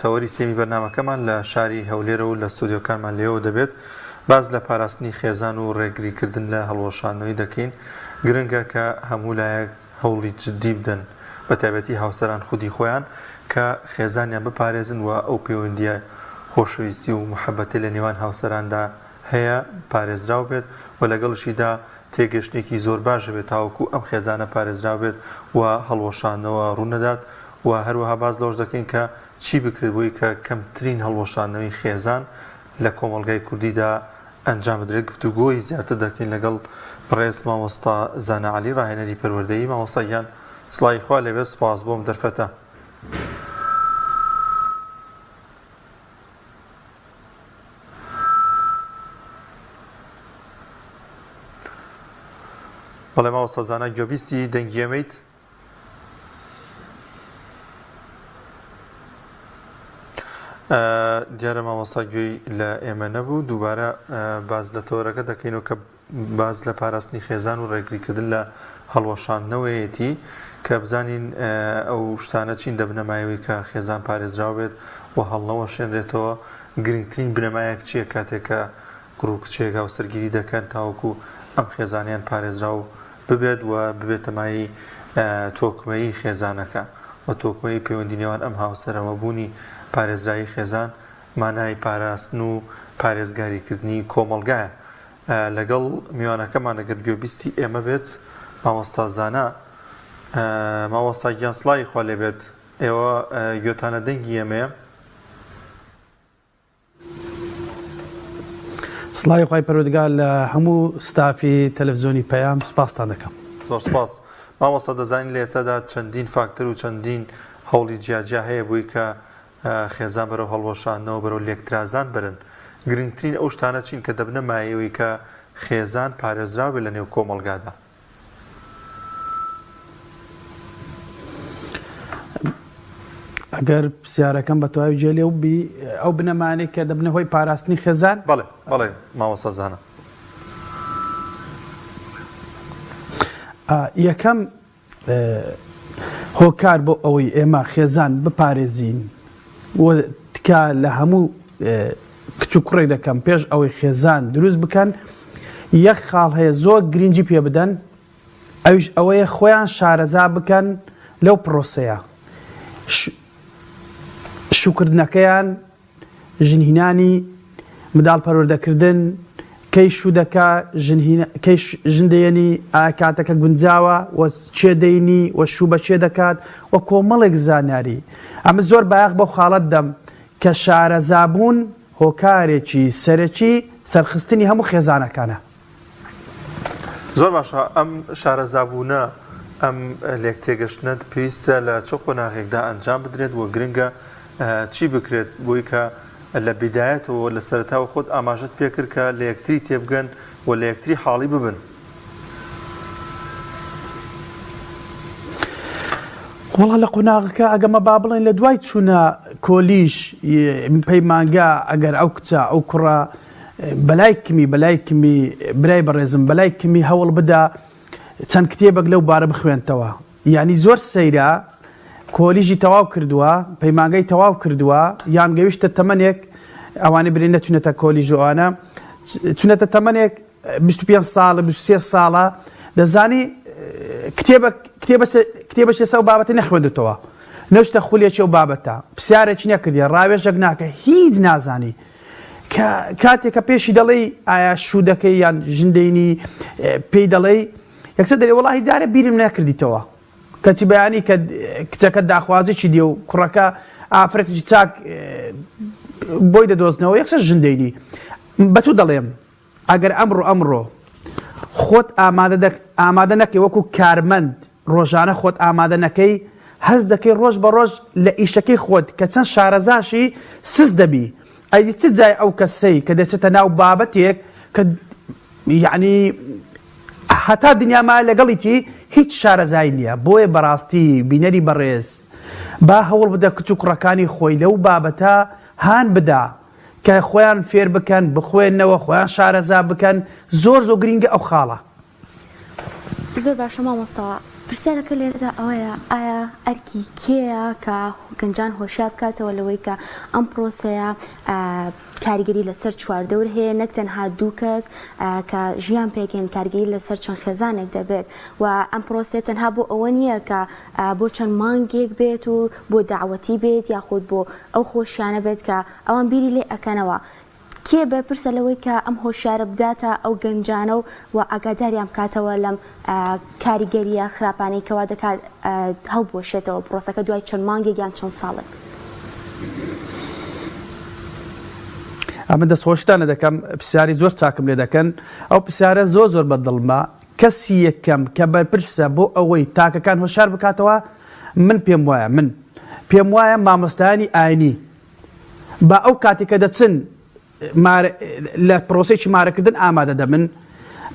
تەوەری سێیەمی بەرنامەکەمان لە شاری هەولێرە و لە ستۆدیۆکانمان لێوە دەبێت. باس لە پاراستنی خێزان و ڕێگریکردن لە هەڵوەشاندنەوەی دەکەین. گرنگە کە هەموو لایەک هەوڵی جددی بدەن، بە تایبەتی هاوسەران خودی خۆیان کە خێزانیان بپارێزن و ئەو پەیوەندییە خۆشەویستی و موحەبەتەی لە نێوان هاوسەراندا هەیە پارێزراو بێت و لەگەڵیشیدا تێگەشتنێکی زۆر باش هەبێت تاوەکو ئەم خێزانە پارێزراو بێت و هەڵوەشاندنەوە ڕوونەدات و هەروەها باس لەوەش دەکەین کە چی بکرێت بۆی کە کەمترین هەڵوەشاندنەوەی خێزان لە کۆمەڵگای کوردیدا ئەنجام بدرێت گفتوگۆی زیاتر دەکەین لەگەڵ بەڕێز مامۆستا زانا عەلی ڕاهێنەری پەروەردەیی مامۆستا گیان سڵاوی خوا لێبێت سوپاس بۆ ئەم دەرفەتە. بەڵێ مامۆستا زانا گوێبیستی دەنگی ئێمەیت؟ دیارە مامۆستا گوێی لە ئێمە نەبوو دووبارە باز لە تەوەرەکە دەکەین و کە باز لە پاراستنی خێزان و ڕێگریکردن لە هەڵوەشاندنەوەیەتی کە بزانین ئەو شتانە چین دەبنە مایەوەی کە خێزان پارێزراو بێت و هەڵنەوەشێنرێتەوە گرنگترین بنەمایەک چییە کاتێک کە کوڕ و کچێک هاوسەرگیری دەکەن تاوەکو ئەم خێزانەیان پارێزراو ببێت و ببێتە مایەی تۆکمەیی خێزانەکە و تۆکمەیی پەیوەندی نێوان ئەم هاوسەرە و بوونی پارێزرایی خێزان مانای پاراستن و پارێزگاریکردنی کۆمەڵگایە. لەگەڵ میوانەکەمان ئەگەر گوێبیستی ئێمە بێت مامۆستا زانا مامۆستا گیان سڵاوی خوا لێبێت ئێوە گوێتان لە دەنگی ئێمەیە؟ سڵاوی خوای پەروەردگار لە هەموو ستافی تەلەفزیۆنی پەیام سوپاستان دەکەم. زۆر سوپاس مامۆستا دەزانین لە ئێستادا چەندین فاکتەر و چەندین هەوڵی جیاجیا هەیە بۆی کە خێزان بەرەو هەڵوەشاندنەوە بەرەو لێکترازان بەرن گرنگترین ئەو شتانە چین کە دەبنە مایەی کە خێزان پارێزراو بێت لە نێو کۆمەڵگادا؟ ئەگەر پرسیارەکەم بە تەواوی جێ لێ بی ئەو بنەمانەی کە دەبنە هۆی پاراستنی خێزان؟ بەڵێ بەڵێ مامۆستا زانا. یەکەم هۆکار بۆ ئەوەی ئێمە خێزان بپارێزین و تکا لە هەموو کچ و کوڕێک دەکەم پێش ئەوەی خێزان دروست بکەن یەک خاڵ هەیە زۆر گرنگی پێ بدەن ئەویش ئەوەیە خۆیان شارەزا بکەن لەو پرۆسەیە شوکردنەکەیان ژنهینانی منداڵ پەروەردەکردن کەی شوو دەکا کەی ژن دەیەنی ئایا کاتەکە گونجاوە و کێ دەینی و شوو بە کێ دەکات و کۆمەڵێک زانیاری ئەمە زۆر بایەخ بەو خاڵەت دەم کە شارەزابوون هۆکارێکی سەرەکی سەرخستنی هەموو خێزانەکانە. زۆر باشە ئەم شارەزابوونە ئەم لێکتێگەشتنە پێویستە لە چ قۆناغێکدا ئەنجام بدرێت و گرنگە چی بکرێت بۆی کە لە بیدایەتەوە لە سەرەتاوە خۆت ئاماژەت پێکرد کە لە یەکتری تێبگەن و لە یەکتری حاڵی ببن. وەڵا لە قۆناغەکە ئەگەمە با بڵێن لە دوای چوونە کۆلیژ پەیمانگا ئەگەر ئەو کچە ئەو کوڕە بەلای کمی بەلای کمی برای بەڕێزم بەلای کمی هەوڵ بدە چەند کتێبێک لەو بارە بخوێنتەوە یعنی زۆر سەیرە کۆلیژی تەواو کردووە پەیمانگەی تەواو کردووە یان گەویشتە تەمەنێک ئەوانەی برێ نەچونەتە کۆلیژ و ئەوانە چونەتە تەمەنێک 25 ساڵە 23 ساڵە دەزانی کتێبە کتێبە کتێبە شێسە و بابەتی نەخوێندتەوە نەشتە خولێکی ئەو بابەتە پرسیارێکی نەکردیە ڕاوێژێک ناکە هیچ نازانی کە کاتێک کە پێشی دەڵێی ئایا شوو دەکەی یان ژن دەینی پێی دەڵێی یەکسەر دەرێ وەڵاهی جارێ بیرم نەکردیتەوە کەچی بەیانی کە کچەکە داخوازێکی دێ و کوڕەکە ئافرەتێکی چاک بۆی دەدۆزنەوە یەکسەر ژن دەینی بە تو دەڵێم ئەگەر ئەمڕۆ ئەمڕۆ خۆت ئامادە دەک ئامادە نەکەی وەکو کارمەند ڕۆژانە خۆت ئامادە نەکەی هەست دەکەی ڕۆژ بە ڕۆژ لە ئیشەکەی خۆت کە چەند شارەزاشی سست دەبی ئەی چ جای ئەو کەسەی کە دەچێتە ناو بابەتێک کە یعنی هەتا دنیا مایە لەگەڵیتی هیچ شارەزایی نییە بۆیە بەڕاستی بینەری بەڕێز با هەوڵ بدە کچ و کوڕەکانی خۆی لەو بابەتە هان بدا کە خۆیان فێر بکەن بخوێنەوە خۆیان شارەزا بکەن زۆر زۆر گرینگە ئەو خاڵە. زۆر باشە مامۆستا. پرسیارەکە لێرەدا ئەوەیە ئایا ئەرکی کێیە کە گەنجان هۆشیار بکاتەوە لەوەی کە ئەم پرۆسەیە کاریگەری لەسەر چواردەور هەیە نەک تەنها دوو کەس کە ژیان پێکێن کارگەری لەسەر چەند خێزانێک دەبێت و ئەم پرۆسەیە تەنها بۆ ئەوە نییە کە بۆ چەند مانگێک بێت و بۆ داوەتی بێت یاخود بۆ ئەو خۆشیانە بێت کە ئەوان بیری لێ ئەکەنەوە کێ بەرپرسە لەوەی کە ئەم هۆشیارە بداتە ئەو گەنجانە و و ئاگاداریان بکاتەوە لەم کاریگەرییە خراپانەی کەوا دەکات هەڵبوەشێتەوە پرۆسەکە دوای چەند مانگێک یان چەند ساڵێک؟ ئەمن دەستخۆشیتان لێ دەکەم پرسیاری زۆر چاکم لێ دەکەن ئەو پرسیارە زۆر زۆر بە دڵمە کەسی یەکەم کە بەرپرسە بۆ ئەوەی تاکەکان هۆشیار بکاتەوە من پێم وایە من پێم وایە مامۆستایانی ئاینی با ئەو کاتێک کە دەچن لە پرۆسەیەکی مارەکردن ئامادە دەبن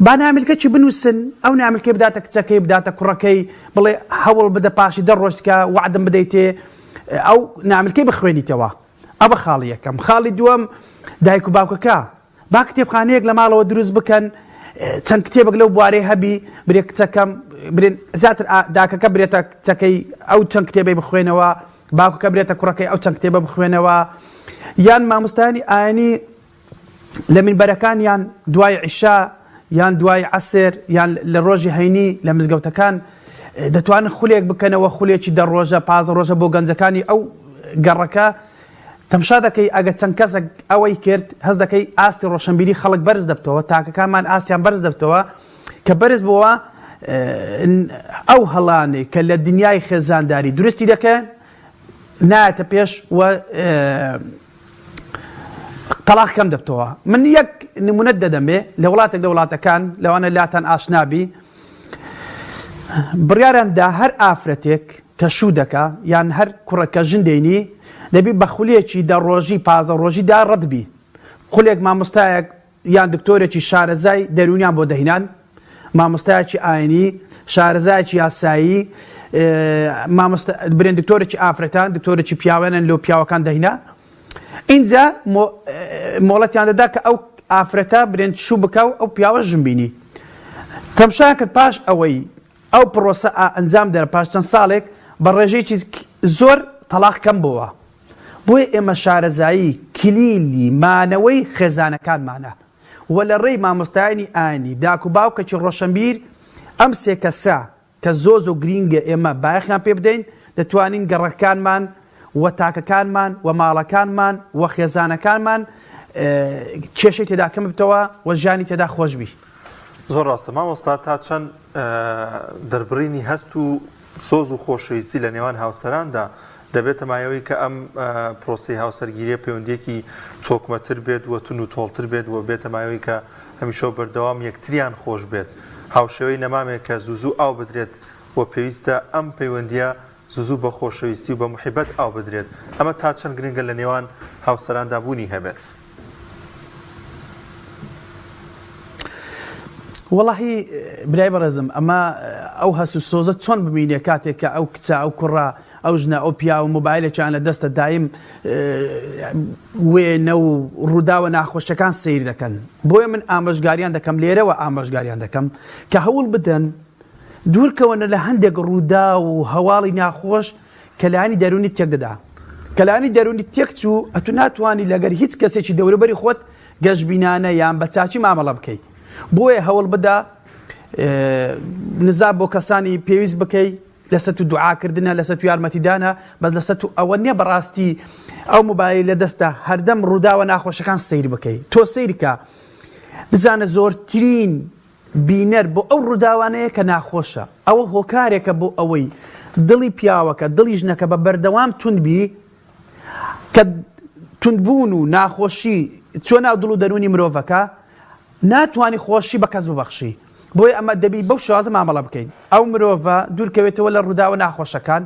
با نامیلکەکی بنووسن ئەو نامیلکەی بداتە کچەکەی بداتە کوڕەکەی بڵێ هەوڵ بدە پاشی دە ڕۆژ کە وەعدم بدەیتێ ئەو نامیلکەی بخوێنیتەوە ئەوە خاڵی یەکەم خاڵی دووەم دایک و باوکەکە با کتێبخانەیەک لە ماڵەوە دروست بکەن چەند کتێبێک لەو بوارەی هەبی برێ کچەکەم برێن زیاتر داکەکە برێتە کچەکەی ئەو چەند کتێبەی بخوێنەوە باوکەکە برێتە کوڕەکەی ئەو چەند کتێبە بخوێنەوە یان مامۆستایانی ئاینی لە مینبەرەکانیان دوای عیشا یان دوای عەسر یان لە ڕۆژی هەینی لە مزگەوتەکان دەتوانن خولێک بکەنەوە خولێکی دە ڕۆژە پازدە ڕۆژە بۆ گەنجەکانی ئەو گەڕەکە تەمشا دەکەی ئەگە چەند کەسێک ئەوەی کرد هەست دەکەی ئاستی ڕۆشنبیری خەڵک بەرز دەبتەوە تاکەکانمان ئاستیان بەرز دەبتەوە کە بەرز بۆوە ئەو هەڵانەی کە لە دنیای خێزانداری درستی دەکەن نایەتە پێش و تەلاق کەم دەبتەوە من یەک نمونەت دەدەمێ لە وڵاتێک لە وڵاتەکان لەوانە لاتان ئاشنابی بڕیاریان دا هەر ئافرەتێک کە شوو دەکا یان هەر کوڕە کە ژن دێنی دەبی بە خولێکی دە ڕۆژی پازە ڕۆژی دا ڕەت بی خولێک مامۆستایەک یان دکتۆرێکی شارەزای دەروونیان بۆ دەهینان مامۆستایەکی ئاینی شارەزایەکی یاسایی مامۆستا برێن دکتۆرێکی ئافرەتان دکتۆرێکی پیاوانن لۆ پیاوەکان دەهینا ئینجا مۆڵەتیان دەدا کە ئەو ئافرەتە برێن شوو بکا و ئەو پیاوە ژن بینی تەمشایان کرد پاش ئەوەی ئەو پرۆسە ئەنجام دەرا پاش چەند ساڵێک بە ڕێژەیەکی زۆر تەڵاق کەم بۆوە بۆیە ئێمە شارەزایی کلیلی مانەوەی خێزانەکانمانە و لە ڕێی مامۆستایانی ئاینی داک و باوکەکی ڕۆشەنبیر ئەم سێ کەسە کە زۆر زۆر گرینگە ئێمە بایەخیان پێ بدەین، دەتوانین گەڕەکەکانمان و تاکەکانمان و ماڵەکانمان و خێزانەکانمان کێشەی تێدا کەم ببتەوە و ژیانی تێدا خۆش بی. زۆر ڕاستە مامۆستا تا چەند دەربڕینی هەست و سۆز و خۆشەویستی لە نێوان هاوسەراندا دەبێتە مایەوەی کە ئەم پرۆسەی هاوسەرگیریە پەیوەندیەکی تۆکمەتر بێت و تون و تۆڵتر بێت و بێتە مایەوەی کە هەمیشە و بەردەوام یەکتریان خۆش بێت هاوشێوەی نەمامێک کە زوو زوو ئاو بدرێت و پێویستە ئەم پەیوەندیە زوو زوو بە خۆشەویستی و بە موحیبەت ئاو بدرێت ئەمە تا چەند گرنگە لە نێوان هاوسەراندا بوونی هەبێت؟ وەڵاهی برای بەڕێزم ئەمە ئەو هەست و سۆزە چۆن ببینێ کاتێک کە ئەو کچە ئەو کوڕە ئەو ژنە ئەو پیاوە مۆبایلێکیان لە دەستە دایم وێنە و ڕووداوە ناخۆشەکان سەیر دەکەن بۆیە من ئامۆژگاریان دەکەم لێرەوە ئامۆژگاریان دەکەم کە هەوڵ بدەن دوورکەوەنە لە هەندێک ڕووداو و هەواڵی ناخۆش کە لایەنی دەروونیت تێک دەدا کە لایەنی دەروونیت تێک چوو ئەتو ناتوانی لەگەر هیچ کەسێکی دەوروبەری خۆت گەشبینانە یان بە چاکی مامەڵە بکەی بۆیە هەوڵ بدە نزا بۆ کەسانی پێویست بکەی لەسەر تو دوعاکردنە لەسەر تو یارمەتیدانە بەس لەسەر تو ئەوە نییە بەڕاستی ئەو مۆبایلی لە دەستە هەردەم ڕووداوە ناخۆشەکان سەیر بکەی تۆ سەیرکە بزانە زۆرترین بینەر بۆ ئەو ڕووداوانەیە کە ناخۆشە، ئەوە هۆکارێکە بۆ ئەوەی دڵی پیاوەکە، دڵی ژنەکە بە بەردەوام توند بی، کە توندبوون و ناخۆشی چووە ناو دڵ و دەروونی مرۆڤەکە، ناتوانی خۆشی بە کەس ببەخشی، بۆیە ئەمە دەبی بەو شێوازە مامەڵە بکەین، ئەو مرۆڤە دوورکەوێتەوە لە ڕووداوە ناخۆشەکان،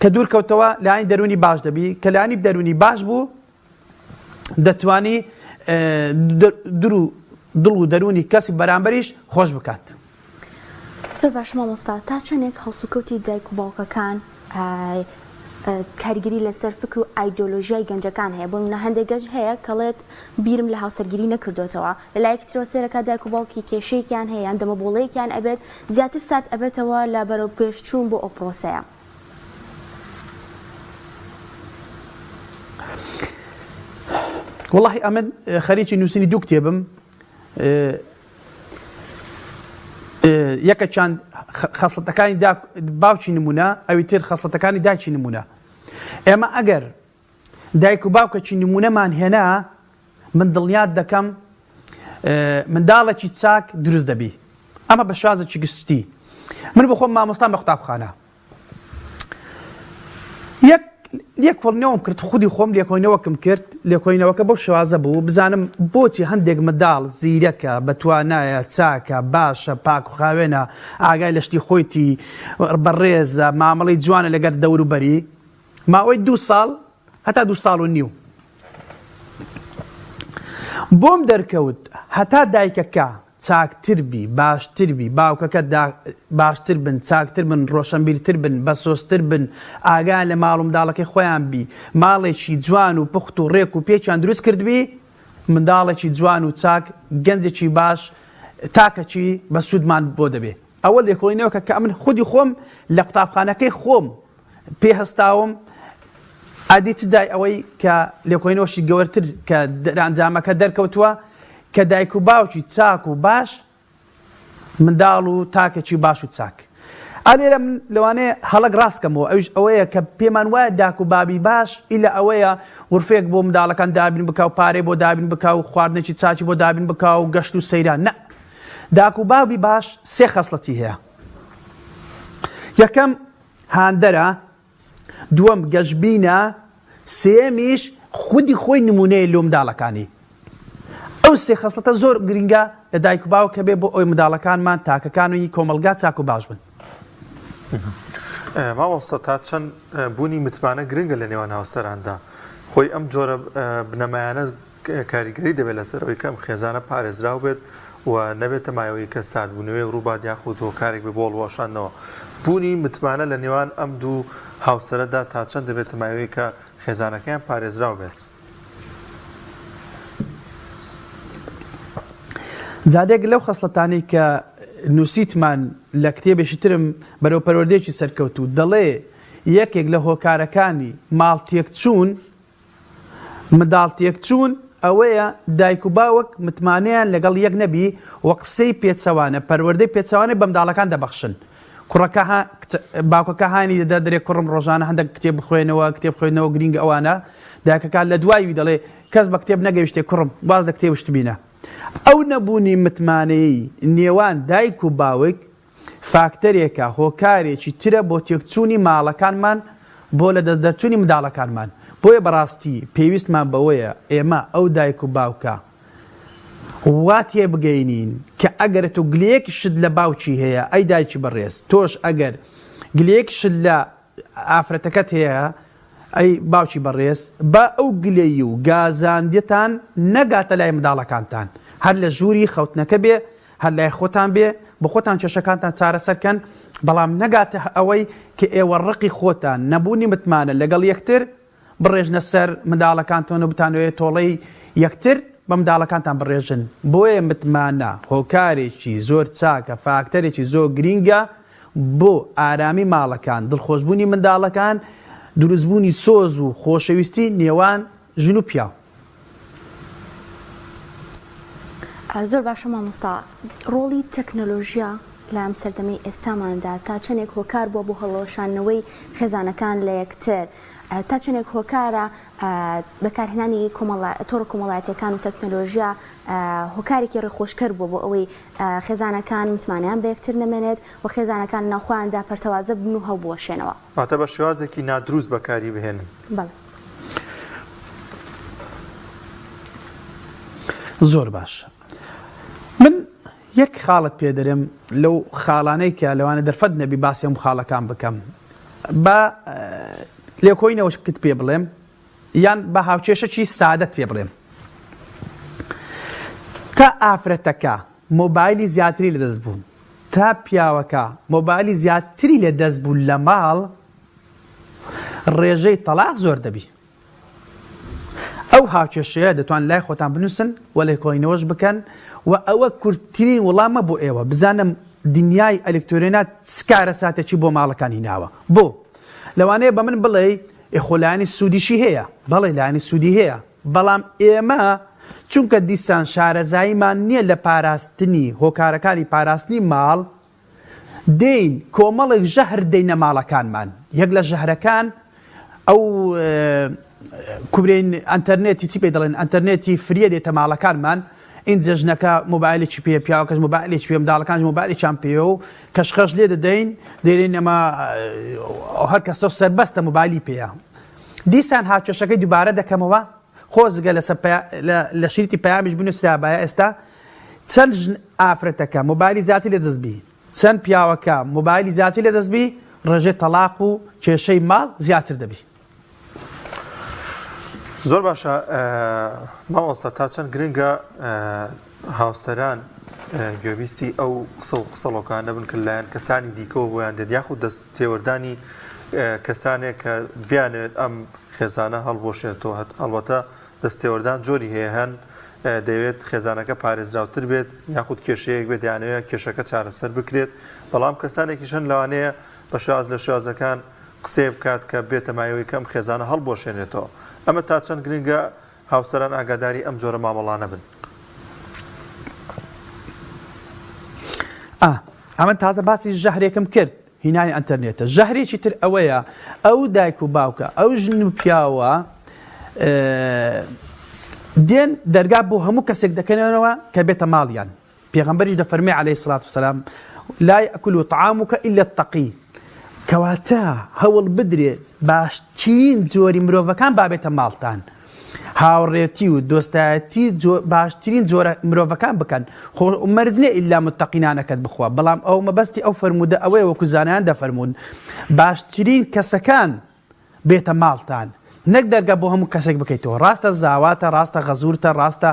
کە دوورکەوتەوە لایەنی دەروونی باش دەبی، کە لایەنی دەروونی باش بوو، دەتوانی دڵ و دەروونی کەسی بەرامبەریش خۆش بکات. زۆر باشە مامۆستا تا چەندێک هەڵسوکەوتی دایک و باوکەکان کاریگەری لەسەر فکر و ئایدۆلۆژیای گەنجەکان هەیە بۆ نمونە هەندێک گەنج هەیە کەڵێت بیرم لە هاوسەرگیری نەکردۆتەوە لە لایەکی ترەوە سەیرەکا دایک و باوکی کێشەیەکیان هەیە یان دەمەبۆڵەیەکیان ئەبێت زیاتر سارد ئەبێتەوە لە بەرەو پێش چوون بۆ ئەو پرۆسەیە. وەڵاهی ئەمن خەریکی نووسینی دوو کتێبم یەکەکیان خەسڵەتەکانی باوکی نمونە ئەوی تر خەسڵەتەکانی دایکی نمونە ئێمە ئەگەر دایک و باوکەکی نمونەمان هێنا من دڵنیات دەکەم منداڵێکی چاک دروست دەبی ئەمە بە شازێکی گشتی من بخۆم مامۆستام بە قوتابخانە یەک لێکۆڵینەوەم کرد خودی خۆم لێکۆڵینەوەکم کرد لێکۆڵینەوەکە بەو شێوازە بوو بزانم بۆچی هەندێک منداڵ زیرەکە بەتوانایە چاکە باشە پاک و خاوێنە ئاگای لە شتی خۆیتی بەڕێزە مامەڵەی جوانە لەگەر دەوروبەری ماوەی دوو ساڵ هەتا دوو ساڵ و نیو بۆم دەرکەوت هەتا دایکەکە چاکتر بی باشتر بی باوکەکە باشتر بن چاکتر بن ڕۆشەنبیرتر بن بەسۆزتر بن ئاگایان لە ماڵ و منداڵەکەی خۆیان بی ماڵێکی جوان و پوخت و ڕێک و پێکیان دروست کردبی منداڵێکی جوان و چاک گەنجێکی باش تاکەکی بە سوودمان بۆ دەبێ ئەوە لێکۆڵینەوەکە کە ئەمن خودی خۆم لە قوتابخانەکەی خۆم پێ هەستاوم ئەدی چ جای ئەوەی کە لێکۆینەوەشی گەوەرتر کە دەرئەنجامەکە دەرکەوتووە کە دایک و باوکی چاک و باش منداڵ و تاکێکی باش و چاک ئا لێرە من لەوانەیە هەڵەک ڕاست کەمەوە ئەویش ئەوەیە کە پێمان وایە داک و بابی باش ئیلا ئەوەیە غرفەیەک بۆ منداڵەکان دابین بکا و پارەی بۆ دابین بکا و خواردنێکی چاکی بۆ دابین بکا و گەشت و سەیران نە داک و بابی باش سێ خەسڵەتی هەیە یەکەم هاندەرە، دووەم گەشبینە، سێیەمیش خودی خۆی نموونەیە لۆ منداڵەکانی. ئەو سێ خەسڵەتە زۆر گرنگە لە دایک و باوک هەبێ بۆ ئەوەی منداڵەکانمان تاکەکانی کۆمەڵگا چاک و باش بن. مامۆستا تا چەند بوونی متمانە گرنگە لە نێوان هاوسەراندا؟ خۆی ئەم جۆرە بنەمایانە کاریگەری دەبێت لەسەر ئەوەی کە ئەم خێزانە پارێزراو بێت و نەبێتە مایەوەی کە ساردبوونەوەیەک ڕووبات یاخود هۆکارێک بێت بۆ هەڵوەشاندنەوە. بوونی متمانە لە نێوان ئەم دوو هاوسەرەدا تا چەند دەبێتە مایەوەی کە خێزانەکەیان پارێزراو بێت؟ جارێک لەو خەسڵەتانەی کە نووسیتمان لە کتێبێکی ترم بەرەو پەروەردەیەکی سەرکەوتوو دەڵێ یەکێک لە هۆکارەکانی ماڵ تێکچوون منداڵ تێکچوون ئەوەیە دایک و باوک متمانەیان لەگەڵ یەک نەبی و قسەی پێچەوانە پەروەردەی پێچەوانەی بە منداڵەکان دەبەخشن کوڕەکە ها باوکەکە هانی دەدا دەرێ کوڕم ڕۆژانە هەندێک کتێب بخوێنەوە کتێب خوێندنەوە گرینگە ئەوانە دایکەکە لە دوای وی دەڵێ کەس بە کتێب نەگەیشتێ کوڕم واز لە کتێب شت بینە ئەو نەبوونی متمانەیەی نێوان دایک و باوک فاکتەرێکە، هۆکارێکی ترە بۆ تێکچوونی ماڵەکانمان، بۆ لەدەست دەرچوونی منداڵەکانمان، بۆیە بەڕاستی پێویستمان بەوەیە ئێمە ئەو دایک و باوکە وا تێبگەینین کە ئەگەر تۆ گلەیەکیشت لە باوکی هەیە ئەی دایکی بەڕێز تۆش ئەگەر گلەیەکیشت لە ئافرەتەکەت هەیە ئەی باوکی بەڕێز با ئەو گلەیی و گازاندەتان نەگاتە لای منداڵەکانتان هەر لە ژووری خەوتنەکە بێ هەر لای خۆتان بێ بۆ خۆتان کێشەکانتان چارەسەر کەن بەڵام نەگاتە ئەوەی کە ئێوە ڕقی خۆتان نەبوونی متمانە لەگەڵ یەکتر بڕێژنە سەر منداڵەکانتان و بتانەوێ تۆڵەی یەکتر بە منداڵەکانتان بڕێژن بۆیە متمانە هۆکارێکی زۆر چاکە فاکتەرێکی زۆر گرینگە بۆ ئارامی ماڵەکان دڵخۆشبوونی منداڵەکان دروستبوونی سۆز و خۆشەویستی نێوان ژن و پیاو. زۆر باشە مامۆستا ڕۆڵی تەکنەلۆژیا لە ئەم سەردەمەی ئێستاماندا تا چەندێک هۆکار بووە بۆ هەڵوەشاندنەوەی خێزانەکان لە یەکتر تا چەندێک هۆکارە بەکارهێنانی تۆڕە کۆمەڵایەتیەکان و تەکنەلۆژیا هۆکارێکی ڕێخۆشکەر بووە بۆ ئەوەی خێزانەکان متمانەیان بە یەکتر نەمێنێت و خێزانەکان ناوخۆیاندا پەرتەوازە بن و هەڵبوەشێنەوە. واتە بە شێوازێکی نادروست بەکاری بهێنن. بەڵێ. زۆر باش من یەک خاڵت پێ دەرێم لەو خاڵانەی کە لەوانە دەرفەت نەبی باسی ئەم خاڵەکان بکەم بە لێکۆینەوەکت پێ بڵێم یان بە هاوکێشەکی سادەت پێ بڵێم تا ئافرەتەکە مۆبایلی زیاتری لەدەست بوو تا پیاوەکە مۆبایلی زیاتری لەدەست بوو لە ماڵ. ڕێژەی تەڵاق زۆر دەبی. ئەو هاوکێشەیە دەتوان لای خۆتان بنووسن و لێکۆڵینەوەش بکەن و ئەوە کورتترین وڵامە بۆ ئێوە بزانم دنیای ئەلکترۆنات چ کارەساتێکی بۆ ماڵەکان هیناوە. بۆ؟ لەوانەیە بە من بڵێی ئێ خۆ لایەنی سوودیشی هەیە. بەڵێ لایەنی سوودی هەیە بەڵام ئێمە چونکە دیسان شارەزاییمان نییە لە پاراستنی هۆکارەکانی پاراستنی ماڵ دێین کۆمەڵێک ژەهر دەینە ماڵەکانمان، یەک لە ژەهرەکان ئەو کوبرین ئەتەرنێتی چی پێ دەڵێن ئەتەرنێتی فریە دێتە ماڵەکانمان ئینجا ژنەکە مۆبایلێکی پێ پیاوەکەش مۆبایلێکی پێ منداڵەکانش مۆبایلێکیان پێ و کەشخەش لێ دەدەین دێرین ئەمە هەر کەسە و سەربەستە مۆبایلی پێیە دیسان هاوکێشەکەی دووبارە دەکەمەوە خۆزگە لەسەر لە شریتی پەیامیش بنووسرابایە ئێستا چەند ژن ئافرەتەکە مۆبایلی زیاتر لە دەست بی چەند پیاوەکە مۆبایلی زیاتر لە دەست بی ڕێژەی تەڵاق و کێشەی ماڵ زیاتر دەبی. زۆر باشە مامۆستا تا چەند گرنگە هاوسەران گوێبیستی ئەو قسە و قسەڵۆکانە بن کە لایەن کەسانی دیکەوە بۆیان دێت یاخود دەست تێوەردانی کەسانێک کە بیانەوێت ئەم خێزانە هەڵبوەشێنێتەوە هەڵبەتە دەستێوەردان جۆری هەیە هەن دەیەوێت خێزانەکە پارێزراوتر بێت یاخود کێشەیەک بێت دەیانەوێت کێشەکە چارەسەر بکرێت بەڵام کەسانێکیش هەن لەوانەیە بە شێواز لە شێوازەکان قسەیە بکات کە بێتە مایەوەی کە ئەم خێزانە هەڵبوەشێنێتەوە ئەمە تا چەند گرنگە هاوسەران ئاگاداری ئەم جۆرە مامەڵانە بن؟ ئا ئەمن تازە باسی ژەهرێکم کرد هینانی ئەنتەرنێتە ژەهرێکی تر ئەوەیە ئەو دایک و باوکە ئەو ژن و پیاوە دێن دەرگا بۆ هەموو کەسێک دەکەنەوە کە بێتە ماڵیان پێغەمبەریش دەفەرمێ علیە الصلوة والسلام لا یأکل طعامک الا التقی کەواتە هەوڵ بدرێت باشترین جۆری مرۆڤەکان بابێتە ماڵتان هاوڕێتی و دۆستایەتی باشترین جۆرە مرۆڤەکان بکەن خۆ مەرج نییە ئیلا متەقینانەکەت بخوا بەڵام ئەو مەبەستی ئەو فەرموودە ئەوەیە وەکو زانایان دەفەرموون باشترین کەسەکان بێتە ماڵتان نەک دەرگا بۆ هەموو کەسێک بکەیتەوە ڕاستە زاواتە ڕاستە غەزورتە ڕاستە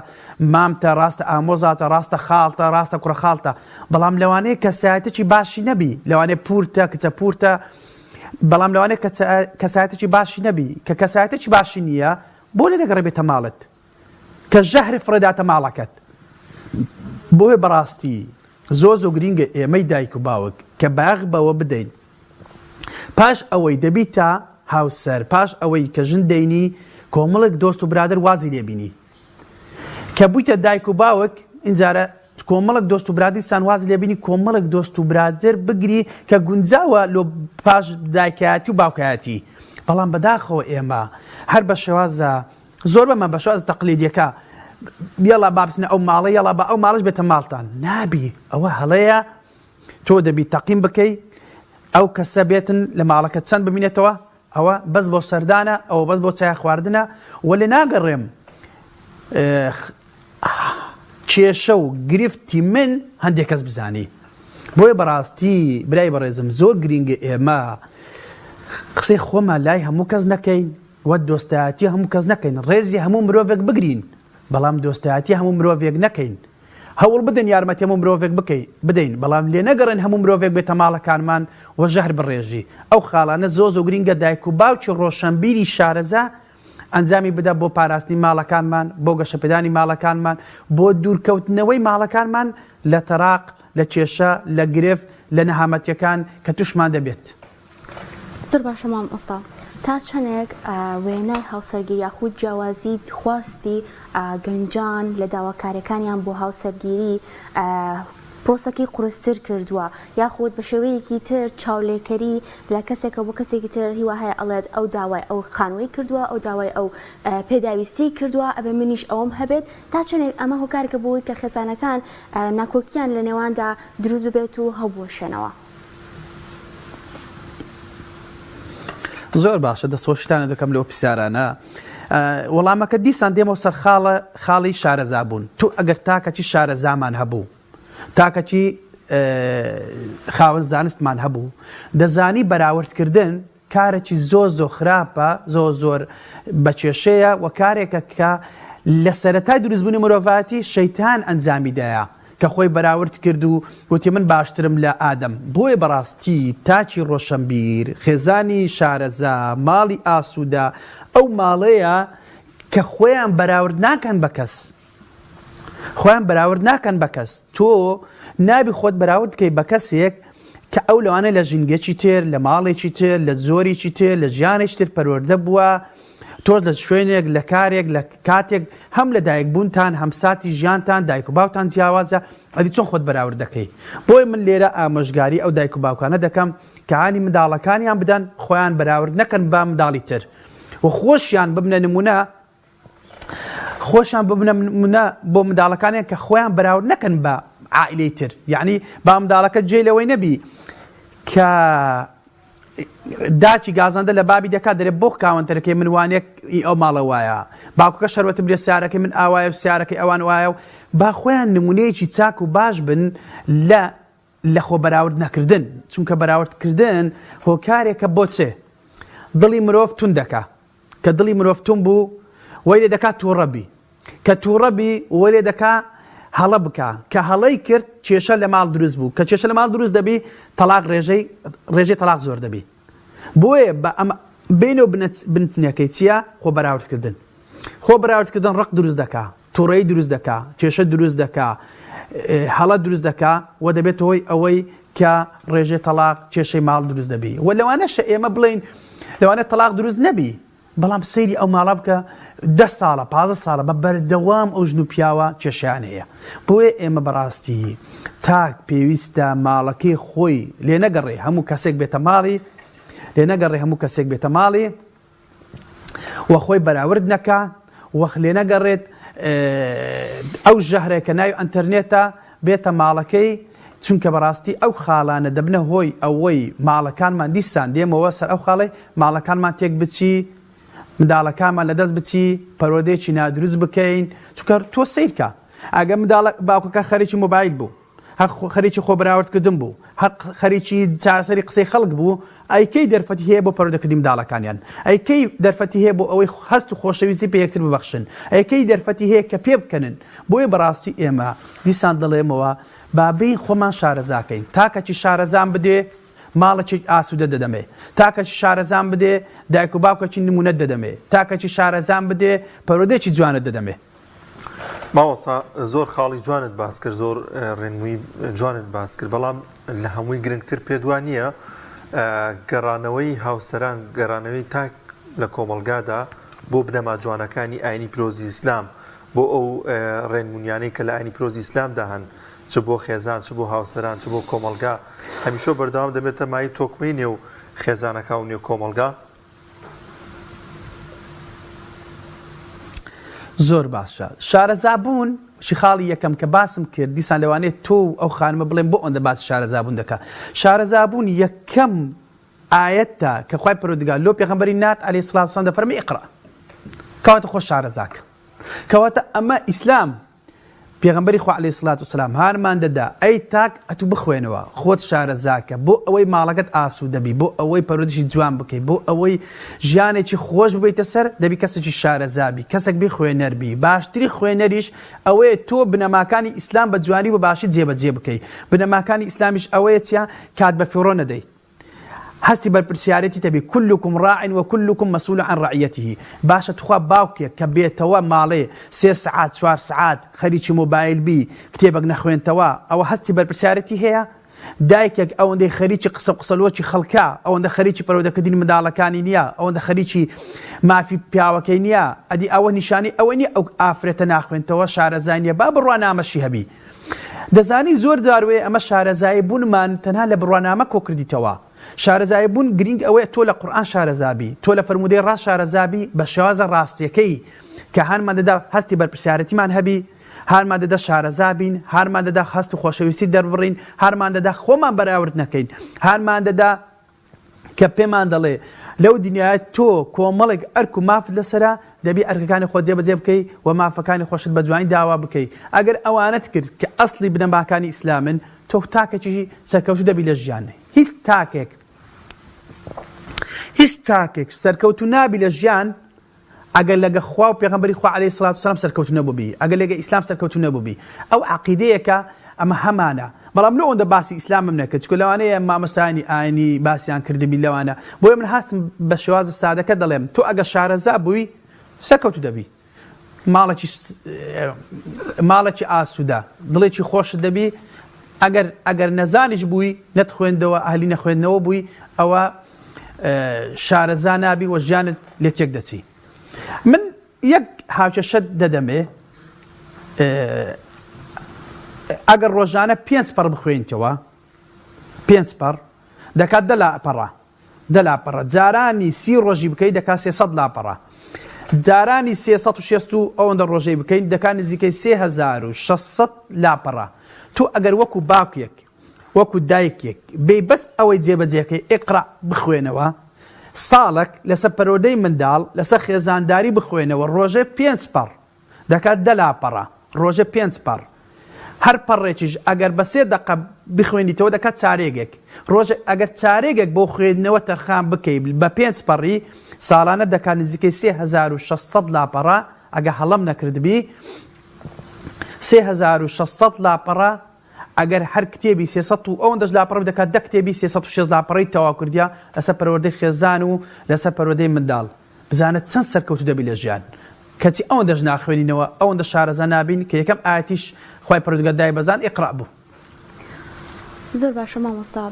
مامتە ڕاستە ئامۆزاتە ڕاستە خاڵتە ڕاستە کوڕە خاڵتە بەڵام لەوانەیە کەسایەتێکی باشی نەبی لەوانەیە پورتە کچە پورتە بەڵام لەوانەیە کەسایەتێکی باشی نەبی کە کەسایەتێکی باشی نییە بۆ لێ دەگەڕێ بێتە ماڵت کە ژەهر فڕێداتە ماڵەکەت بۆیە بەڕاستی زۆر زۆر گرینگە ئێمەی دایک و باوک کە بایەخ بەوە بدەین پاش ئەوەی دەبیتە هاوسەر پاش ئەوەی کە ژن دەینی کۆمەڵێک دۆست و برادەر وازی لێ بینی کە بوویتە دایک و باوک ئینجارە کۆمەڵێک دۆست و برادیسان واز لێ بینی کۆمەڵێک دۆست و برادر بگری کە گونجاوە لۆ پاش دایکایەتی و باوکایەتی بەڵام بەداخەوە ئێمە هەر بە شێوازە زۆربەمان بە شێوازە تەقلیدیەکە یەڵا با بچنە ئەو ماڵە یەڵا با ئەو ماڵەش بێتە ماڵتان نابی ئەوە هەڵەیە تۆ دەبی تەقیم بکەی ئەو کەسە بێتن لە ماڵەکە چەند بمینێتەوە ئەوە بەس بۆ سەردانە ئەوە بەس بۆ چای خواردنە وە لێ ناگەڕێم کێشە و گرفتی من هەندێک کەس بزانی بۆیە بەڕاستی برای بەڕێزم زۆر گرینگە ئێمە قسەی خۆمان لای هەموو کەس نەکەین وە دۆستایەتی هەموو کەس نەکەین ڕێزی هەموو مرۆڤێک بگرین بەڵام دۆستایەتی هەموو مرۆڤێک نەکەین هەوڵ بدەن یارمەتی هەموو مرۆڤێک بکەین بدەین بەڵام لێ نەگەڕێن هەموو مرۆڤێک بێتە ماڵەکانمان و ژەهر بڕێژی ئەو خاڵانە زۆ زۆ گرینگە دایک و باوکی ڕۆشەنبیری شارەزا ئەنجامی بدە بۆ پاراستنی ماڵەکانمان بۆ گەشەپێدانی ماڵەکانمان بۆ دوورکەوتنەوەی ماڵەکانمان لە تەراق لە کێشە لە گرفت لە نەهامەتیەکان کە توشمان دەبێت. زۆر باشە مامۆستا تا چەنێک وێنای هاوسەرگیری یاخود جیاوازی خواستی گەنجان لە داواکاریەکانیان بۆ هاوسەرگیری پرۆسەکەی قورستر کردووە یاخود بە شێوەیەکی تر چاولێکەری لە کەسێکە بۆ کەسێکی تر هیوا هەیە ئەڵێت ئەو داوای ئەو خانووی کردووە ئەو داوای ئەو پێداویستی کردووە ئەبێ منیش ئەوم هەبێت تا چەندێک ئەمە هۆکارێکە بۆی کە خێزانەکان ناکۆکیان لە نێواندا دروست ببێت و هەڵبوەشێنەوە. زۆر باشە دەستخۆشیتانە دەکەم لەو پرسیارانە وەڵامەکە دیسان دێمەوە سەر خاڵە خاڵی شارەزا بوون تو ئەگەر تاکەکی شارەزامان هەبوو تاکەکی خاوەن زانستمان هەبوو دەزانی بەراوردکردن کارێکی زۆر زۆر خراپە زۆر زۆر بە کێشەیە و کارێکە کە لە سەرەتای دروستبوونی مرۆڤایەتی شەیتان ئەنجامی دایە. کە خۆی بەراورد کرد و وتی من باشترم لە ئادەم. بۆیە بەڕاستی تاکی ڕۆشەنبیر، خێزانی شارەزا، ماڵی ئاسوودە ئەو ماڵەیە کە خۆیان بەراورد ناکەن بە کەس. خۆیان بەراورد ناکەن بە کەس. تۆ نابی خۆت بەراورد بکەی بە کەسێک کە ئەو لەوانەیە لە ژینگەکی تر، لە ماڵێکی تر، لە جۆرێکی تر، لە ژیانێکی تر پەروەردە بووە، تۆش لە شوێنێک، لە کارێک، لە کاتێک هەم لە دایک بوونتان، هەم ساتی ژیانتان، دایک و باوتان جیاوازە، ئەدی چۆن خۆت بەراورد دەکەی؟ بۆیە من لێرە ئامۆژگاری ئەو دایک و باوکانە دەکەم کە هانی منداڵەکانیان بدەن خۆیان بەراورد نەکەن بە منداڵی تر و خۆشیان ببنە نمونە، خۆشیان ببنە نمونە بۆ منداڵەکانیان کە خۆیان بەراورد نەکەن بە عائیلەی تر، یەعنی با منداڵەکە جێی لەوەی نەبی کە داکی گازەندە لە بابی دەکات دەرێ بۆ کاوەنتەرەکەی من وانەیە ئی ئەو ماڵە وایە باوکەکە شەروەتم لێ سیارەکەی من ئاوایە و سیارەکەی ئەوان وایە و با خۆیان نمونەیەکی چاک و باش بن لە لە خۆ بەراورد نەکردن چونکە بەراورد کردن هۆکارێکە بۆ چێ دڵی مرۆڤ تون دەکا کە دڵی مرۆڤ تون بوو وەی لێ دەکا تووڕە بی کە تووڕە بی وەی لێ دەکا هەڵە بکا کە هەڵەی کرد کێشە لە ماڵ دروست بوو کە کێشە لە ماڵ دروست دەبی تەڵاق ڕێژەی ڕێژەی تەڵاق زۆر دەبی بۆیە بە ئەمە بینەوە بنچنەکەی چییە خۆ بەراوردکردن خۆ بەراوردکردن ڕق دروست دەکا توڕەیی دروست دەکا، کێشە دروست دەکا، هەڵە دروست دەکا و دەبێتە هۆی ئەوەی کە ڕێژەی تەڵاق، کێشەی ماڵ دروست دەبی و لەوانەشە ئێمە بڵێین لەوانەیە تەڵاق دروست نەبی بەڵام سەیری ئەو ماڵە بکە دە ساڵە 15 ساڵە بە بەردەوام ئەو ژن و پیاوە کێشەیان هەیە بۆیە ئێمە بەڕاستی تاک پێویستە ماڵەکەی خۆی لێ نەگەڕێ هەموو کەسێک بێتە ماڵی لێ نەگەڕێ هەموو کەسێک بێتە ماڵی و خۆی بەراورد نەکا و لێنەگەڕێت ئەو ژەهرە کە ناوی ئەنتەرنێتە بێتە ماڵەکەی چونکە بەڕاستی ئەو خاڵانە دەبنە هۆی ئەوەی ماڵەکانمان دیسان دێمەوە سەر ئەو خاڵەی ماڵەکانمان تێک بچی منداڵەکانمان لەدەست بچی پەروەردەیەکی نادروست بکەین چونکە تۆ سەیرکە ئەگەر منداڵە باوکەکە خەریکی مۆبایل بوو هەر خەریکی خۆ بەراوردکردن بوو، هەر خەریکی چارەسەری قسەی خەڵک بوو، ئەی کەی دەرفەتی هەیە بۆ پەروەردەکردنی منداڵەکانیان؟ ئەی کەی دەرفەتی هەیە بۆ ئەوەی هەست و خۆشەویستی پێ یەکتر ببەخشن؟ ئەی کەی دەرفەتی هەیە کە پێ بکەنن؟ بۆیە بەڕاستی ئێمە دیسان دەڵێمەوە با بێین خۆمان شارەزاکەین، تاکەکی شارەزام بدێ ماڵێکی ئاسوودە دەدەمێ، تاکەکی شارەزام بدێ دایک و باوکەکی نموونەت دەدەمێ، تاکەکی شارەزام بدێ پەروەردەیەکی جوانت دەدەمێ. مامۆستا زۆر خاڵی جوانت باس کرد زۆر ڕێنمووی جوانت باس کرد بەڵام لە هەمووی گرنگتر پێت وا نییە گەڕانەوەی هاوسەران گەڕانەوەی تاک لە کۆمەڵگادا بۆ بنەما جوانەکانی ئاینی پیرۆزی ئیسلام بۆ ئەو ڕێنمونیانەی کە لە ئاینی پیرۆزی ئیسلامدا هەن چ بۆ خێزان چ بۆ هاوسەران چ بۆ کۆمەڵگا هەمیشە بەردەوام دەبێتە مایەی تۆکمەی نێو خێزانەکە و نێو کۆمەڵگا. زۆر باشە شارەزا بوون چی خاڵی یەکەم کە باسم کرد دیسان لەوانەیە تۆ و ئەو خانمە بڵێن بۆ ئەوەندە باسی شارەزا بوون دەکا شارەزا بوون یەکەم ئایەتە کە خوای پەروەردگار لۆ پێغەمبەری نارد عەلەیهی سڵات وسلام دەفەرمێ اقرا کەواتە خۆ شارەزاکە کەواتە ئەمە ئیسلام پێغەمبەری خوا علیە سڵات وسلام هانمان دەدا ئەی تاک ئەتوو بخوێنەوە خۆت شارەزاکە بۆ ئەوەی ماڵەکەت ئاسوودە بی بۆ ئەوەی پەروەردشی جوان بکەی بۆ ئەوەی ژیانێکی خۆش ببەیتە سەر دەبی کەسێکی شارەزا بی کەسێک بی خوێنەر بی باشتری خوێنەریش ئەوەیە تۆ بنەماکانی ئیسلام بە جوانی و بە باشی جێبەجێ بکەی بنەماکانی ئیسلامیش ئەوەیە چیە کات بەفیڕۆ نەدەی هەستی بەرپرسیارێتیت هەبی، کلکم راع و کلکم مسئول عن رعیته، باشە توخوا باوکێک کە بێتەوە ماڵێ سێ سەعات چوار سەعات خەریکی مۆبایل بی کتێبەک نەخوێنتەوە ئەوە هەستی بەرپرسیارێتی هەیە؟ دایکێک ئەوەندەی خەریکی قسە قسەلۆکی خەڵکە ئەوەندە خەریکی پەروەردەکردنی منداڵەکانی نییە ئەوەندە خەریکی مافی پیاوەکەی نییە ئەدی ئەوە نیشانەی ئەوە نییە ئەو ئافرەتە ناخوێنتەوە شارەزای نییە با بڕوانامەشی هەبی دەزانی زۆر جار وەیە ئەمە شارەزایی بوونمان تەنها لە بڕوانامە کۆکردیتەوە شارەزایی بوون گرینگ ئەوەیە تۆ لە قورئان شارەزا بی تۆ لە فەرموودەی ڕاست شارەزا بی بە شێوازە ڕاستیەکەی کە هانمان دەدا هەستی بەرپرسیارەتیمان هەبی هانمان دەدا شارەزا بین هانمان دەدا هەست و خۆشەویستی دەربڕین هانمان دەدا خۆمان بەراورد نەکەین هانمان دەدا کە پێمان دەڵێ لەو دنیایە تۆ کۆمەڵێک ئەرک و مافت لەسەرە، دەبی ئەرکەکانی خۆت جێبەجێ بکەی و مافەکانی خۆشت بە جوانی داوا بکەی، ئەگەر ئەوانەت کرد کە ئەسڵی بنەماکانی ئیسلامن، تۆ تاکێکی سەرکەوتوو دەبی لە ژیان، هیچ تاکێک هیچ تاکێک سەرکەوتوو نابی لە ژیان ئەگەر لەگە خوا و پێغەمبەری خوا علیە سڵات وسلام سەرکەوتوو نەبووبی، ئەگەر لەگە ئیسلام سەرکەوتوو نەبووبی، ئەو عەقیدەیەکە. ئەمە هەمانە بەڵام لۆ ئەوەندە باسی ئیسلامم نەکرد چونکە لەوانەیە مامۆستایانی ئاینی باسیان کردبی لەوانە بۆیە من هاتم بە شێوازە سادەکە دەڵێم تۆ ئەگەر شارەزا بووی سەرکەوتوو دەبی ماڵێکی ماڵێکی ئاسوودە دڵێکی خۆشت دەبی ئەگەر ئەگەر نەزانیش بووی نەتخوێندەوە ئەهلی نەخوێندنەوە بووی ئەوە شارەزا نابی و ژیانت لێ تێک دەچی من یەک هاوکێشەت دەدەمێ ئەگەر ڕۆژانە پێنج پەڕ بخوێنیتەوە پێنج پەڕ دەکات دە لاپەڕە دە لاپەڕە جارانی سی ڕۆژی بکەیت دەکات 300 لاپەڕە جارانی 360 و ئەوەندە ڕۆژەی بکەین دەکات نزیکەی 3600 لاپەڕە تۆ ئەگەر وەکو باوکێک وەکو دایکێک بێی بەس ئەوەی جێبەجێکەی اقرا بخوێنەوە ساڵەک لەسەر پەروەردەی منداڵ لەسەر خێزانداری بخوێنەوە ڕۆژێ پێنج پەڕ دەکات دە لاپەڕە ڕۆژێ پێنج پەڕ هەر پەڕێکیش ئەگەر بە سێ دەقە بخوێنیتەوە دەکات چارێگێک ڕۆژێ ئەگەر چارێگێک بۆ خوێندنەوە تەرخان بکەی بە پێنج پەڕی ساڵانە دەکات نزیکەی 3600 لاپەڕە ئەگە هەڵەم نەکردبی 3600 لاپەڕە ئەگەر هەر کتێبی 300 و ئەوەندەش لاپەڕە دەکات دە کتێبی 360 لاپەڕەی تەواو کردیە لەسەر پەروەردەی خێزان و لەسەر پەروەردەی منداڵ بزانە چەند سەرکەوتوو دەبی لە ژیان کەچی ئەوەندەش ناخوێنینەوە ئەوەندە شارەزا نابین کە یەکەم ئایەتیش خوای پەروەردگار دای بەزاند اقرا بوو. زۆر باشە مامۆستا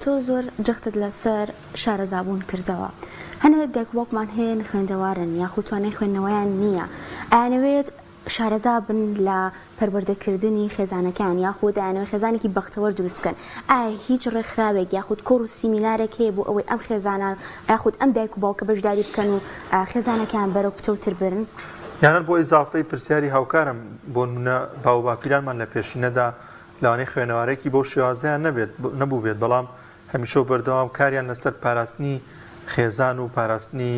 تۆ زۆر جەختت لەسەر شارەزابوون کردەوە هەنێک دایک و باوکمان هەیە نەخوێندەوارن یاخود توانای خوێندنەوەیان نییە ئەیانەوێت شارەزا بن لە پەروەردەکردنی خێزانەکەیان یاخود دەیانەوێت خێزانێکی بەختەوەر دروست بکەن، ئایا هیچ ڕێکخراوێک یاخود کۆڕ و سیمینارێک هەیە بۆ ئەوەی ئەم خێزانان یاخود ئەم دایک و باوکە بەشداری بکەن و خێزانەکەیان بەرەو پتەوتر برن؟ یان هەر بۆ ئیزافەی پرسیاری هاوکارم، بۆنمونە باووباپیرانمان لە پێشینەدا لەوانەیە خوێنەوارێکی بەو شێوازەیان نەبێت نەبووبێت، بەڵام هەمیشە و بەردەوام کاریان لەسەر پاراستنی خێزان و پاراستنی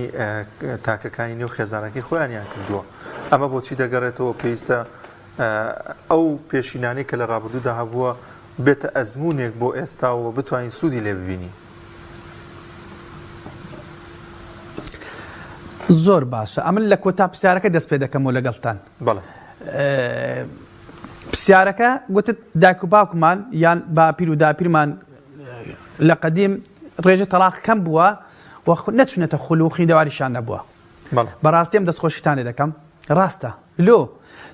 تاکەکانی نێو خێزانەکەی خۆیانیان کردووە. ئەمە بۆچی دەگەڕێتەوە؟ پێویستە ئەو پێشینانەی کە لە ڕابردوودا هەبووە بێتە ئەزموونێک بۆ ئێستا و بتوانین سوودی لێ ببینین. زۆر باشە ئەمن لە کۆتا پرسیارەکە دەست پێ دەکەمەوە لەگەڵتان. بەڵێ. پرسیارەکە گوتت دایک و باوکمان یان باپیر و داپیرمان لە قەدیم ڕێژەی تەڵاق کەم بووە و نەچونەتە خول و خویندەواریشان نەبووە بەڕاستی ئەم دەستخۆشیتان لێ دەکەم ڕاستە لۆ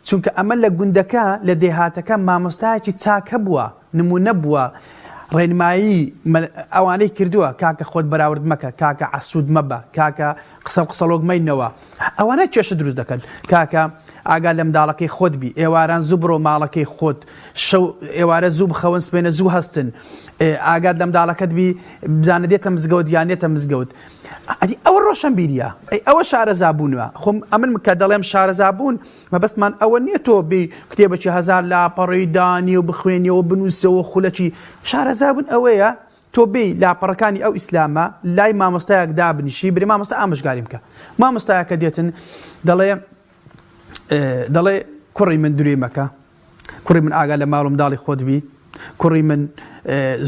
چونکە ئەمە لە گوندەکە لە دێهاتەکە مامۆستایەکی چاک هەبووە نمونە بووە ڕێنمایی ئەوانەی کردووە کاکە خۆت بەراورد مەکە کاکە عەسود مەبە کاکە قسە و قسەڵۆک مەینەوە ئەوانە کێشە دروست دەکەن کاکە ئاگا لە منداڵەکەی خۆت بی ئێواران زوو بڕۆ ماڵەکەی خۆت شەو ئێوارە زوو بخەون سبەینە زوو هەستن ئاگات لە منداڵەکەت بی بزانە دێتە مزگەوت یان نێتە مزگەوت ئەدی ئەوە ڕۆشنبیریە ئەی ئەوە شارەزا بوونە خۆم ئەمن کە دەڵێم شارەزا بوون مەبەستمان ئەوە نییە تۆ بی کتێبێکی هەزار لاپەڕەی دانی و بخوێنیەوە بنووسەوە خولەکی شارەزا بوون ئەوەیە تۆ بێی لاپەڕەکانی ئەو ئیسلامە لای مامۆستایەک دابنیشی برێ مامۆستا ئامۆژگاریم کە مامۆستایەکە دێتن دەڵێ دەڵێ کوڕی من درێ مەکە کوڕی من ئاگا لە ماڵ و منداڵی خۆت بی کوڕی من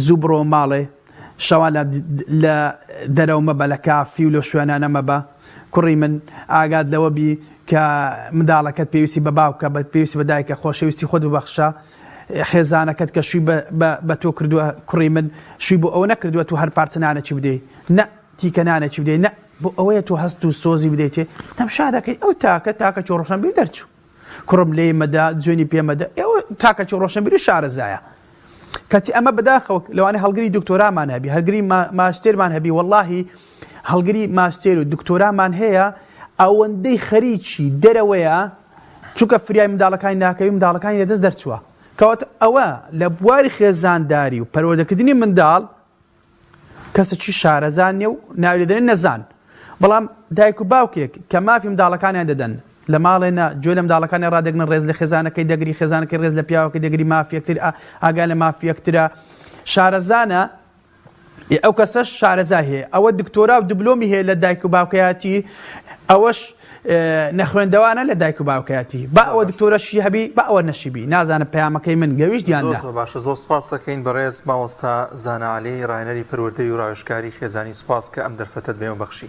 زوو بڕۆ ماڵێ شەوان لە دەرەوە مەبە لە کافی و لە شوێنانە مەبە کوڕی من ئاگات لەوە بی کە منداڵەکەت پێویستی بە باوکە بە پێویستی بە دایکە خۆشەویستی خۆت ببەخشە خێزانەکەت کە شوی بە تۆ کردووە کوڕی من شوی بۆ ئەوە نەکردووە تۆ هەر پارچە نانێکی بدەی نە تیکە نانێکی بدەی نە بۆ ئەوەیە تۆ هەست و سۆزی بدەیتێ تەمشا دەکەی ئەو تاکە تاکە چۆ ڕۆشنبیر دەرچوو کوڕم لێی مەدە جوێنی پێ مەدە ئێوە تاکە چۆ ڕۆشنبیر و شارەزایە کەچی ئەمە بەداخەوە لەوانەیە هەڵگری دکتۆرامان هەبی هەڵگری ماستێرمان هەبی وەڵاهی هەڵگری ماستێر و دکتۆرامان هەیە ئەوەندەی خەریکی دەرەوەیە چونکە فریای منداڵەکانی ناکەوی منداڵەکانی لەدەست دەرچووە کەواتە ئەوە لە بواری خێزانداری و پەروەردەکردنی منداڵ کەسێکی شارەزا نیە و ناوی لێدەنێن نەزان بەڵام دایک و باوکێک کە مافی منداڵەکانیان دەدەن لە ماڵێ نا گوێ لە منداڵەکانیان ڕادەگرن ڕێز لە خێزانەکەی دەگری خێزانەکەی ڕێز لە پیاوەکەی دەگری مافی یەکتر ئاگا لە مافی یەکترە شارەزانە ئەو کەسەش شارەزای هەیە ئەوە دکتۆرا و دبلۆمی هەیە لە دایک و باوکایەتی ئەوەش نەخوێندەوانە لە دایک و باوکایەتی با ئەوە دکتۆرەشی هەبی با ئەوە نەشی بی نازانم پەیامەکەی من گەویشت یان نا. زۆر زۆر باشە زۆر سپاست دەکەین بەڕێز مامۆستا زانا عەلی ڕاهێنەری پەروەردەی و ڕاوێژکاری خێزانی سوپاس کە ئەم دەرفەتەت بە ئێمە بەخشی.